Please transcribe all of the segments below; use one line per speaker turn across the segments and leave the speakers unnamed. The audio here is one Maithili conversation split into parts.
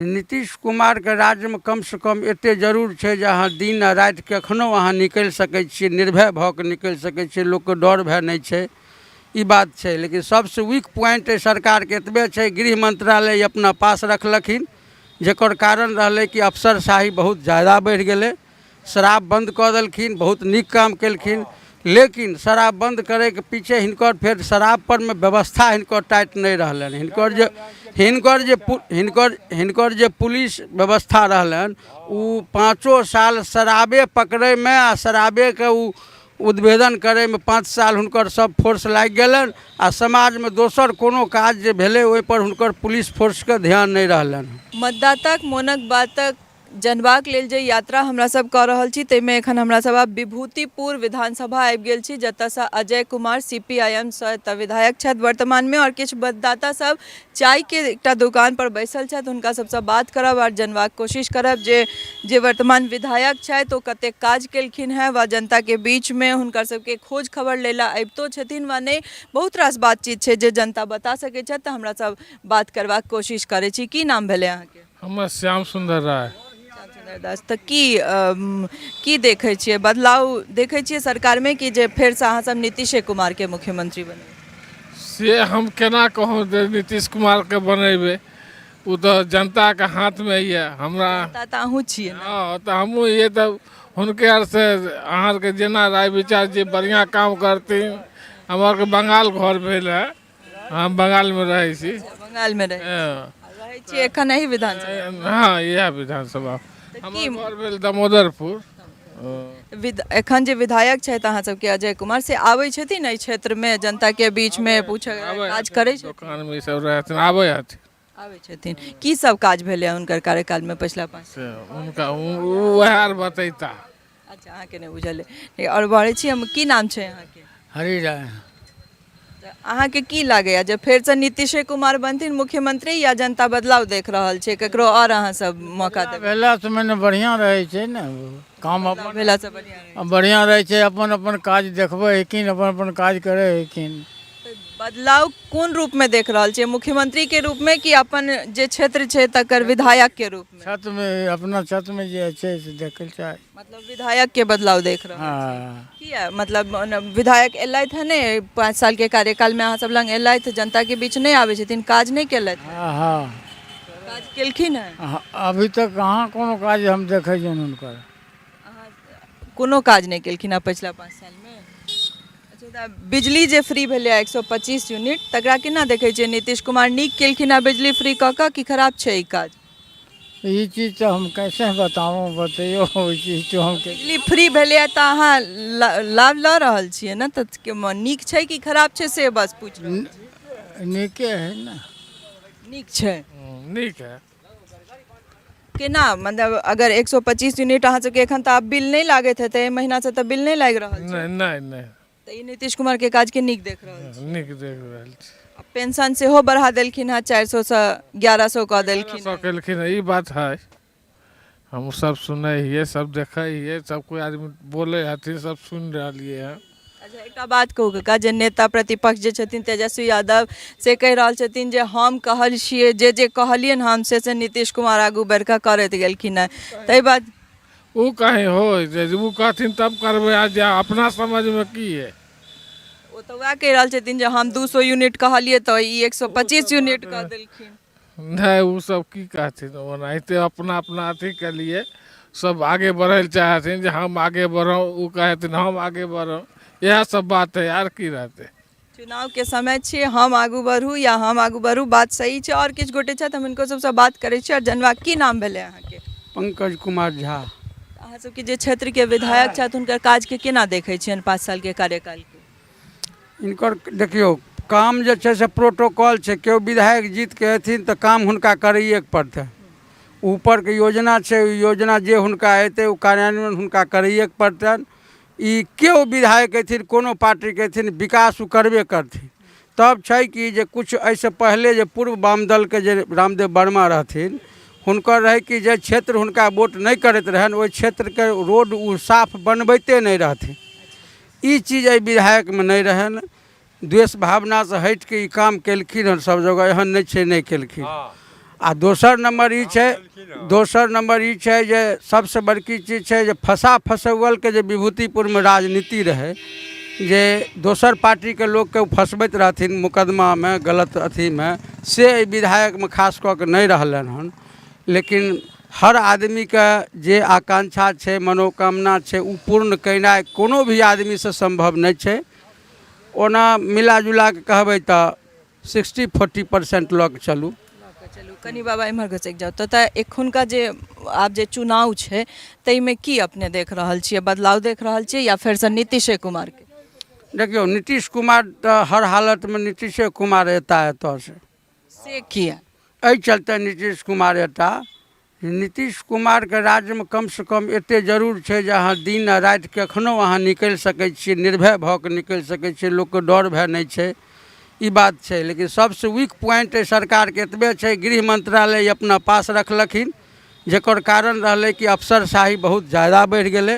नीतीश कुमारके राज्यमे कमसँ कम एतेक जरूर छै जे अहाँ दिन आ राति कखनहु अहाँ निकलि सकै छियै, निर्भय भऽ कऽ निकलि सकै छियै, लोकके डर भय नहि छै, ई बात छै। लेकिन सबसँ वीक पॉइंट एहि सरकारके एतबे छै, गृह मंत्रालय अपना पास रखलखिन, जकर कारण रहलै कि अफसरशाही बहुत ज्यादा बढ़ि गेलै। शराब बन्द कऽ देलखिन, बहुत नीक काम केलखिन, लेकिन शराब बन्द करैके पीछे हिनकर फेर शराबपर मे व्यवस्था हिनकर टाइट नहि रहलनि। हिनकर जे हिनकर जे हिनकर हिनकर जे पुलिस व्यवस्था रहलनि ओ 5 साल शराबे पकड़ैमे आ शराबेके ओ उद्भेदन करैमे 5 साल हुनकर सब फोर्स लागि गेलनि आ समाजमे दोसर कोनो काज जे भेलै ओहिपर हुनकर पुलिस फोर्सके ध्यान नहि रहलनि।
मतदाताक मोनक बातक जनबाक लेल जे यात्रा हमरा सब कऽ रहल छी ताहिमे एखन हमरा सब आब विभूतिपुर विधानसभा आबि गेल छी, जतऽसँ Ajay Kumar C P I M सँ एतऽ विधायक छथि वर्तमानमे। आओर किछु मतदाता सब चायके एकटा दोकानपर बैसल छथि, हुनका सबसँ बात करब आओर जनबाक कोशिश करब जे वर्तमान विधायक छथि ओ कतेक काज केलखिन हेँ वा जनताके बीचमे हुनकर सबके खोज खबर लै लए अबितो छथिन वा नहि। बहुत रास बातचीत छै जे जनता बता सकै छथि, तऽ हमरा सब बात करबाक कोशिश करै छी। की नाम भेलै अहाँके?
हमर श्याम सुन्दर राय।
श्याम सुन्दर दास। तऽ की देखै छियै, बदलाव देखै छियै सरकारमे कि जे फेरसँ अहाँ सब नीतीशे कुमारके मुख्यमंत्री बनेबै?
से हम केना कहूँ जे नीतीश कुमारके बनेबै, ओ तऽ जनताके हाथमे यऽ। हमरा
जनता तऽ अहूँ छियै ने?
हँ, तऽ हमहूँ ये, तऽ हुनके आरसँ अहाँ आरके जेना राय विचार जे बढ़िआँ काम करथिन। हमर आरके बंगाल घर भेल हँ, हम बंगालमे रहै छी।
बंगालमे रहै
हँ।
रहै छी एखन एहि विधानसभा?
हँ, इएह विधानसभा। हमर घर भेल दामोदरपुर।
एखन जे विधायक छथि अहाँ सबके अजय कुमार, से आबै छथिन एहि क्षेत्रमे जनताके बीचमे पूछै काज करै छथिन?
दोकानमे ई सब रहै हथिन, आबै हथिन।
आबै छथिन। की सब काज भेलै हुनकर कार्यकालमे पछिला 5
से हुनका उएह आर बतैता।
अच्छा, अहाँके नहि बुझल अइ। आओर बढ़ै छी हम। की नाम छै अहाँके?
हरि राय।
तऽ अहाँके की लागैए जे फेरसँ नीतीशे कुमार बनथिन मुख्यमंत्री या जनता बदलाव देख रहल छै, ककरो आओर अहाँ सब मौका देबै?
भेलासँ मने बढ़िआँ रहै छै ने काम, अपन
भेलासँ बढ़िआँ रहै
बढ़िआँ रहै छै। अपन अपन काज देखबै हेकिन, अपन अपन काज करै हेकिन।
बदलाव कोन रूपमे देख रहल छियै, मुख्यमंत्रीके रूपमे कि अपन जे क्षेत्र छै तकर विधायकके रूपमे?
क्षेत्रमे, अपना क्षेत्रमे जे छै से देखै लए चाही।
मतलब विधायकके बदलाव देख रहल?
हँ।
किया? मतलब विधायक एलथि हँ नहि 5 सालके कार्यकालमे अहाँ सब लग एलथि, जनताके बीच नहि आबै छथिन, काज नहि केलथि?
हँ हँ।
काज केलखिन हँ?
अभी तक कहाँ कोनो काज हम देखै छियनि हुनकर।
कोनो काज नहि केलखिन हँ पछिला 5 सालमे? अच्छा, तऽ बिजली जे फ्री भेलैए 125 यूनिट, तकरा केना देखै छियै? नीतीश कुमार नीक केलखिन हँ बिजली फ्री कऽ कऽ कि खराब छै ई काज?
ई चीज तऽ हम कैसे बताबू, बतैयौ ई चीज तो हम।
बिजली फ्री भेलैए तऽ अहाँ लाभ लऽ रहल छियै ने, तऽ नीक छै कि खराब छै से बस पूछि रहल
छी। नीके है ने।
नीक छै?
नीक है।
केना? मतलब अगर 125 यूनिट अहाँ सबके एखन तऽ आब बिल नहि लागैत हेतै, एहि महीनासँ तऽ बिल नहि लागि रहल छै?
नहि नहि नहि।
तऽ ई नीतीश कुमारके काजके नीक देख रहल छी?
नीक देख रहल छी।
आ पेंशन सेहो बढ़ा देलखिन हँ, 400सँ 1100 कऽ देलखिन।
1100 केलखिन हँ, ई बात है। हम सब सुनै हियै, सब देखै हियै, सब कोइ आदमी बोलै हथिन, सब सुनि रहलियै हँ।
अच्छा, एकटा बात कहू काका, जे नेता प्रतिपक्ष जे छथिन तेजस्वी यादव, से कहि रहल छथिन जे हम कहल छियै, जे जे कहलियनि हम से नीतीश कुमार आगू बढ़ि कऽ करैत गेलखिन हँ, ताहि बात
ओ कहीं हो जे ओ कहथिन तब करबै, आ जे अपना समझमे की है।
ओ तऽ वएह कहि रहल छथिन जे हम 200 यूनिट कहलियै तऽ ई 125 यूनिट कऽ देलखिन।
नहि, ओ सब की कहथिन, ओनाहिते अपना अपना अथी के लिए सब आगे बढ़ै लए चाहथिन जे हम आगे बढ़ौ, ओ कहथिन हम आगे बढ़ौ, इएह सब बात है, आर की रहतै।
चुनावके समय छियै, हम आगू बढ़ू या हम आगू बढ़ू, बात सही छै। आओर किछु गोटे छथि, हम हिनको सबसँ बात करै छी आओर जनबा। की नाम भेलै अहाँके?
पंकज कुमार झा।
अहाँ सबके जे क्षेत्रके विधायक छथि हुनकर काजके केना देखै छियनि 5 सालके कार्यकालके?
हिनकर देखियौ काम जे छै से प्रोटोकॉल छै, केओ विधायक जीतके अयथिन तऽ काम हुनका करैएके पड़तनि। ऊपरके योजना छै, ओ योजना जे हुनका अयतै ओ कार्यान्वयन हुनका करैएके पड़तनि। ई केओ विधायक अयथिन, कोनो पार्टीके अयथिन, विकास ओ करबे करथिन। तब छै कि जे किछु एहिसँ पहिले जे पूर्व वाम दलके जे रामदेव वर्मा रहथिन, हुनकर रहै कि जे क्षेत्र हुनका वोट नहि करैत रहनि ओहि क्षेत्रके रोड ओ साफ बनबैते नहि रहथिन। ई चीज एहि विधायकमे नहि रहनि। द्वेष भावनासँ हटिके ई काम केलखिन हन सब जगह, एहन नहि छै नहि केलखिन। आ दोसर नम्बर ई छै, दोसर नम्बर ई छै जे सबसँ बड़की चीज छै जे फँसा फँसौअलके जे विभूतिपुरमे राजनीति रहै, जे दोसर पार्टीके लोकके ओ फँसबैत रहथिन मुकदमामे, गलत अथीमे, से एहि विधायकमे खास कऽ कऽ नहि रहलनि हन। लेकिन हर आदमीके जे आकांक्षा छै, मनोकामना छै, ओ पूर्ण केनाइ कोनो भी आदमीसँ सम्भव नहि छै। ओना मिला जुला कऽ कहबै तऽ 60-40% लऽ कऽ चलू।
चलू कनि बाबा एम्हर घसकि जाउ। तऽ एखुनका जे आब जे चुनाव छै ताहिमे की अपने देख रहल छियै? बदलाव देख रहल छियै या फेरसँ नीतीशे कुमारके?
देखियौ, नीतीश कुमार तऽ हर हालतमे नीतीशे कुमार एता एतऽसँ।
से किया?
एहि चलते नीतीश कुमार एता, नीतीश कुमारके राज्यमे कमसँ कम एतेक जरूर छै जे अहाँ दिन आ राति कखनहु अहाँ निकलि सकै छियै, निर्भय भऽ कऽ निकलि सकै छियै, लोकके डर भय नहि छै, ई बात छै। लेकिन सबसँ वीक पॉइंट एहि सरकारके एतबे छै, गृह मंत्रालय अपना पास रखलखिन, जकर कारण रहलै कि अफसरशाही बहुत ज्यादा बढ़ि गेलै।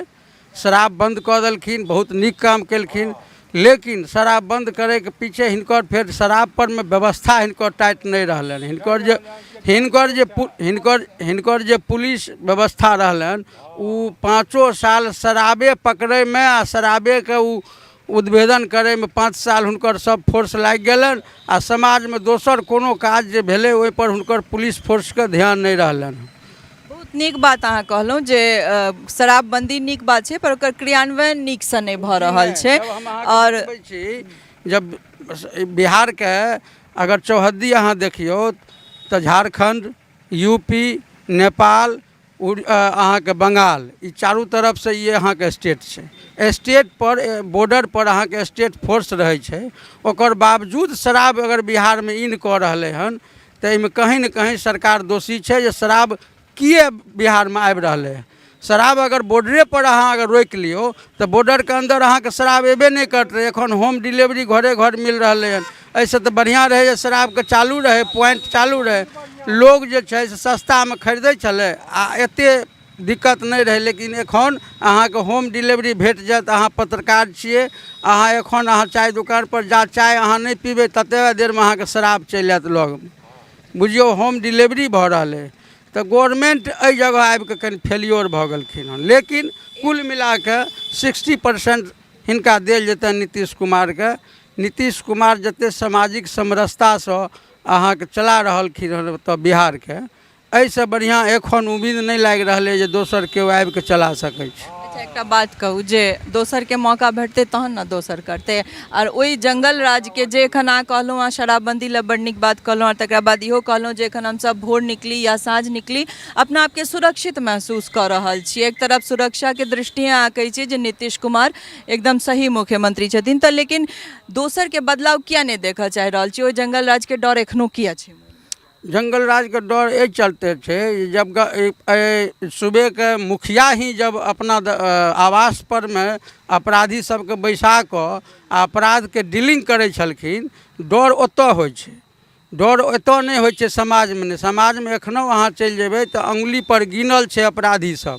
शराब बन्द कऽ देलखिन, बहुत नीक काम केलखिन, लेकिन शराब बन्द करैके पीछे हिनकर फेर शराब परमे व्यवस्था हिनकर टाइट नहि रहलनि। हिनकर जे हिनकर जे हिनकर हिनकर जे पुलिस व्यवस्था रहलनि ओ 5 साल शराबे पकड़ैमे आ शराबेके ओ उद्भेदन करैमे 5 साल हुनकर सब फोर्स लागि गेलनि आ समाजमे दोसर कोनो काज जे भेलै ओहिपर हुनकर पुलिस फोर्सके ध्यान नहि रहलनि।
बहुत नीक बात अहाँ कहलहुँ जे शराबबंदी नीक बात छै, पर ओकर क्रियान्वयन नीकसँ नहि भऽ रहल छै।
आओर छी जब बिहारके अगर चौहद्दी अहाँ देखियौ तऽ झारखण्ड, यूपी, नेपाल, अहाँके बंगाल, ई चारू तरफसँ ई अहाँके स्टेट छै। स्टेट पर बॉर्डर पर अहाँके स्टेट फोर्स रहै छै, ओकर बावजूद शराब अगर बिहारमे इन कऽ रहलै हन तऽ एहिमे कहीं ने कहीं सरकार दोषी छै जे शराब किए बिहारमे आबि रहलै हँ। शराब अगर बॉर्डरेपर अहाँ अगर रोकि लियौ तऽ बॉर्डरके अन्दर अहाँके शराब अयबे नहि करतै। एखन होम डिलीवरी घरे घर मिल रहलै हन, एहिसँ तऽ बढ़िआँ रहै जे शराबके चालू रहै, पॉइंट चालू रहै, लोग जे छै से सस्तामे खरीदै छलै आ एतेक दिक्कत नहि रहै। लेकिन एखन अहाँके होम डिलीवरी भेट जायत, अहाँ पत्रकार छियै, अहाँ एखन अहाँ चाय दोकानपर जा चाय अहाँ नहि पीबै ततेक देरमे अहाँके शराब चलि आयत लगमे, बुझियौ होम डिलीवरी भऽ रहलै। तऽ गवर्नमेन्ट एहि जगह आबिकऽ कनि फेल्योर भऽ गेलखिन हँ। लेकिन कुल मिलाकऽ 60% हिनका देल जेतनि नीतीश कुमारके। नीतीश कुमार जतेक सामाजिक समरसतासँ अहाँके चला रहलखिन हँ ओतऽ बिहारके, एहिसँ बढ़िआँ एखन उम्मीद नहि लागि रहलै जे दोसर केओ आबिकऽ चला सकै छै।
अच्छा, एकटा बात कहू जे दोसरके मौका भेटतै तहन ने दोसर करतै। आओर ओहि जंगल राजके जे एखन अहाँ कहलहुँ, अहाँ शराबबन्दी लए बड़ नीक बात कहलहुँ, आओर तकरा बाद इहो कहलहुँ जे एखन हमसभ भोर निकली या साँझ निकली अपना आपके सुरक्षित महसूस कऽ रहल छी। एक तरफ सुरक्षाके दृष्टिए अहाँ कहै छियै जे नीतीश कुमार एकदम सही मुख्यमंत्री छथिन, तऽ लेकिन दोसरके बदलाव किया नहि देखऽ चाहि रहल छी? ओहि जंगल राजके डर एखनो किया छै?
जंगल राजके डर एहि चलते छै जब सुबहके मुखिया ही जब अपना आवास परमे अपराधी सबके बैसा कऽ आ अपराधके डीलिंग करै छलखिन, डर ओतऽ होइ छै, डर एतऽ नहि होइ छै समाजमे। नहि, समाजमे एखनो अहाँ चलि जेबै तऽ अङ्गुलीपर गिनल छै अपराधी सब,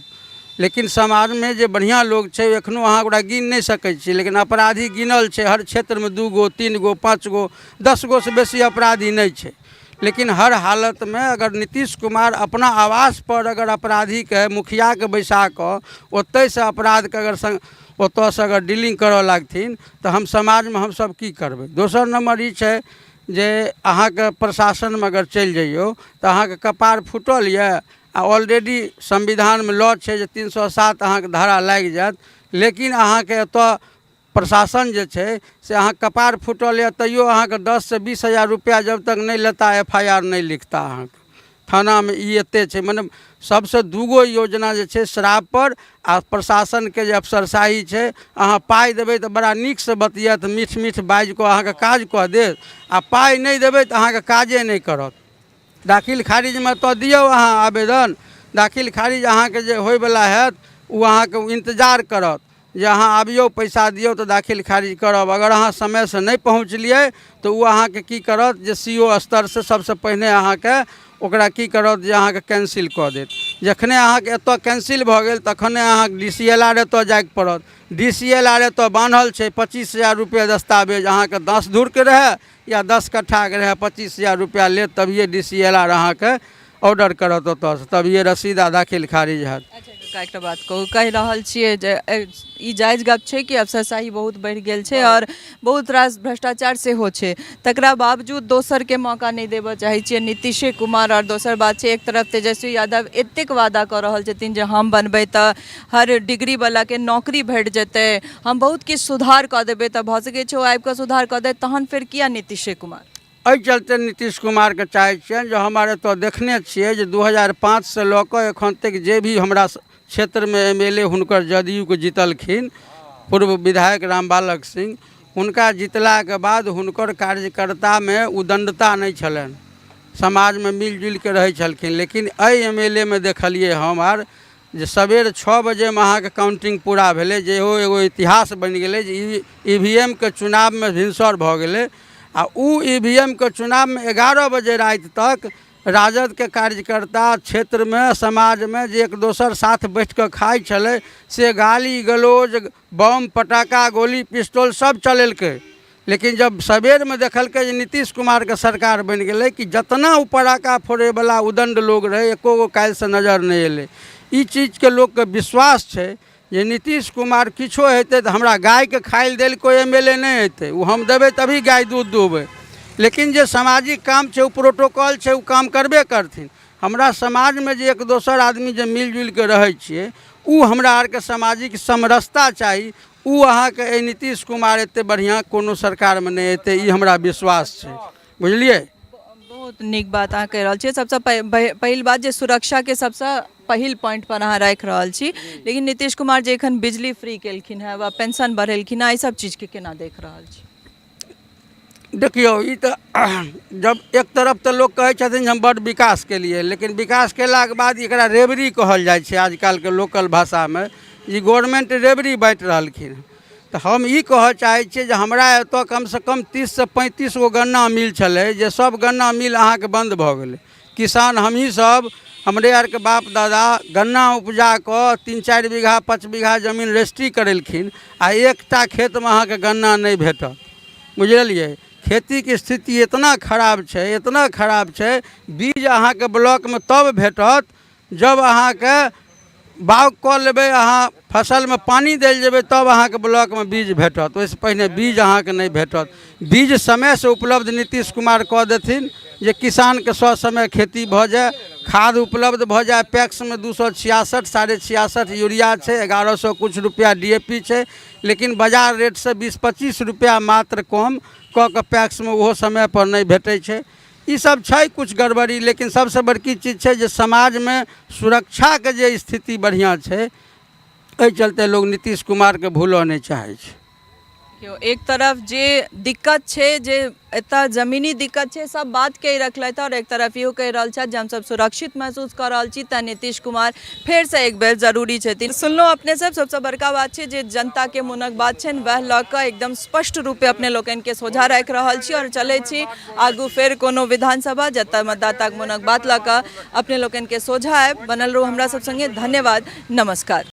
लेकिन समाजमे जे बढ़िआँ लोक छै एखनो अहाँ ओकरा गिन नहि सकै छियै, लेकिन अपराधी गिनल छै हर क्षेत्रमे 2 गो 3 गो 5 गो 10 गोसँ बेसी अपराधी नहि छै। लेकिन हर हालतमे अगर नीतीश कुमार अपना आवासपर अगर अपराधीके मुखियाके बैसा कऽ ओतहिसँ अपराधके अगर ओतऽसँ अगर डीलिंग करऽ लागथिन तऽ हम समाजमे हमसब की करबै? दोसर नम्बर ई छै जे अहाँके प्रशासनमे अगर चलि जइयौ तऽ अहाँके कपार फुटल यऽ आ ऑलरेडी संविधानमे लॉ छै जे 307 अहाँके धारा लागि जायत, लेकिन अहाँके एतऽ प्रशासन जे छै से अहाँ कपार फुटल यऽ तैयो अहाँके 10 से 20 हजार रुपैआ जब तक नहि लेता एफ I R नहि लिखता अहाँके थानामे। ई एते छै, मने सबसँ दूगो योजना जे छै शराबपर आ प्रशासनके जे अफसरशाही छै, अहाँ पाइ देबै तऽ बड़ा नीकसँ बतियात, मीठ मीठ बाजि कऽ अहाँके काज कऽ देत, आ पाइ नहि देबै तऽ अहाँके काजे नहि करत। दाखिल खारिजमे तऽ दियौ अहाँ आवेदन, दाखिल खारिज अहाँके जे होइवला हैत ओ अहाँके इन्तजार करत जे अहाँ आबियौ, पैसा दियौ तऽ दाखिल खारिज करब। अगर अहाँ समयसँ नहि पहुँचलियै तऽ ओ अहाँके की करत जे सी ओ स्तरसँ सबसँ पहिने अहाँके ओकरा की करत जे अहाँके कैंसिल कऽ देत। जखने अहाँके एतऽ कैंसिल भऽ गेल तखने अहाँके डी सी एल आर एतऽ जाइके पड़त। डी सी एल आर एतऽ बान्हल छै 25,000 रुपैआ दस्तावेज, अहाँके 10 धूरके रहए या 10 कट्ठाके रहए, 25,000 रुपैआ लेत तभिए डी सी एल आर अहाँके ऑर्डर करत ओतऽसँ, तभिए रसीद आ दाखिल खारिज हैत।
अच्छा काका, एकटा बात कहू, कहि रहल छियै जे ई जायज गप छै कि अफसरशाही बहुत बढ़ि गेल छै आओर बहुत रास भ्रष्टाचार सेहो छै, तकरा बावजूद दोसरके मौका नहि देबऽ चाहै छियै नीतीशे कुमार। आओर दोसर बात छै, एक तरफ तेजस्वी यादव एतेक वादा कऽ रहल छथिन जे हम बनबै तऽ हर डिग्रीवलाके नौकरी भेट जेतै, हम बहुत किछु सुधार कऽ देबै, तऽ भऽ सकै छै ओ आबि कऽ सुधार कऽ दै, तहन फेर किया नीतीशे कुमार?
एहि चलते नीतीश कुमारके चाहै छियनि जे हम आर एतऽ देखने छियै जे 2005सँ लऽ कऽ एखन तक जे भी हमरा क्षेत्रमे एम एल ए हुनकर जदयूके जीतलखिन, पूर्व विधायक रामबालक सिंह, हुनका जितलाके बाद हुनकर कार्यकर्तामे उदण्डता नहि छलनि, समाजमे मिलि जुलिके रहै छलखिन। लेकिन एहि एम एल ए मे देखलियै हम आर जे सबेर 6 बजेमे अहाँके काउंटिंग पूरा भेलै, जे इहो एगो इतिहास बनि गेलै जे ई ई वी एम के चुनावमे भिनसर भऽ गेलै आ ओ ई वी एम के चुनावमे 11 बजे राति तक राजदके कार्यकर्ता क्षेत्रमे समाजमे जे एक दोसर साथ बैठि कऽ खाइ छलै से गाली गलौज बम पटाखा गोली पिस्तौल सब चलेलकै। लेकिन जब सबेरमे देखलकै जे नीतीश कुमारके सरकार बनि गेलै कि जतना ओ पटाखा फोड़ैवला उदण्ड लोग रहै एको गो काल्हिसँ नजर नहि अयलै। ई चीजके लोकके विश्वास छै जे नीतीश कुमार किछो हेतै तऽ हमरा गायके खाइ लए दै लए कोइ एम एल ए नहि अयतै, ओ हम देबै तभी गाय दूध दुहबै। लेकिन जे सामाजिक काम छै ओ प्रोटोकॉल छै, ओ काम करबे करथिन। हमरा समाजमे जे एक दोसर आदमी जे मिलि जुलि कऽ रहै छियै ओ हमरा आरके सामाजिक समरसता चाही। ओ अहाँके एहि नीतीश कुमार एते बढ़िआँ कोनो सरकारमे नहि एतै, ई हमरा विश्वास छै, बुझलियै।
बहुत नीक बात अहाँ कहि रहल छियै। सबसँ पहिल बात जे सुरक्षाके सबसँ पहिल पॉइंट पर अहाँ राखि रहल छी, लेकिन नीतीश कुमार जे एखन बिजली फ्री केलखिन हेँ वा पेंशन बढ़ेलखिन हेँ, एहि सब चीजके केना देख रहल छी?
देखियौ, ई तऽ जब एक तरफ तऽ लोक कहै छथिन जे हम बड्ड विकास केलियै, लेकिन विकास केलाके बाद एकरा रेवड़ी कहल जाइ छै आजकलके लोकल भाषामे, ई गवर्नमेन्ट रेवड़ी बाँटि रहलखिन हँ। तऽ हम ई कहऽ चाहै छियै जे हमरा एतऽ कमसँ कम 30सँ 35 गो गन्ना मिल छलै, जे सब गन्ना मिल अहाँके बन्द भऽ गेलै। किसान हमहीँ सब, हमरे आरके बाप दादा गन्ना उपजा कऽ 3-4 बीघा 5 बीघा जमीन रजिस्ट्री करेलखिन आ एकटा खेतमे अहाँके गन्ना नहि भेटत, बुझलियै। खेतीके स्थिति इतना खराब छै, इतना खराब छै, बीज अहाँके ब्लॉकमे तब भेटत जब अहाँके बाउग कऽ लेबै, अहाँ फसलमे पानि देल जेबै तब अहाँके ब्लॉकमे बीज भेटत, ओहिसँ पहिने बीज अहाँके नहि भेटत। बीज समयसँ उपलब्ध नीतीश कुमार कऽ देथिन जे किसानके ससमय खेती भऽ जाय, खाद उपलब्ध भऽ जाय। पैक्समे 266 66.5 यूरिया छै, 1100 किछु रुपैआ डी ए पी छै, लेकिन बाजार रेटसँ 20-25 रुपैआ मात्र कम कऽ कऽ पैक्समे ओहो समयपर नहि भेटै छै। ई सब छै किछु गड़बड़ी, लेकिन सबसँ बड़की चीज छै जे समाजमे सुरक्षाके जे स्थिति बढ़िआँ छै, एहि चलते लोग नीतीश कुमारके भूलऽ नहि चाहै छै।
देखियौ, एक तरफ जे दिक्कत छै, जे एतऽ जमीनी दिक्कत छै, सब बात कहि रखलथि, आओर एक तरफ इहो कहि रहल छथि जे हमसब सुरक्षित महसूस कऽ रहल छी, तेँ नीतीश कुमार फेरसँ एक बेर जरूरी छथिन। सुनलहुँ अपने सब, सबसँ बड़का बात छै जे जनताके मोनक बात छनि वएह लऽ कऽ एकदम स्पष्ट रूपे अपने लोकनिके सोझा राखि रहल छी। आओर चलै छी आगू फेर कोनो विधानसभा जतऽ मतदाताके मोनक बात लऽ कऽ अपने लोकनिके सोझा आयब। बनल रहू हमरा सब सङ्गे। धन्यवाद, नमस्कार।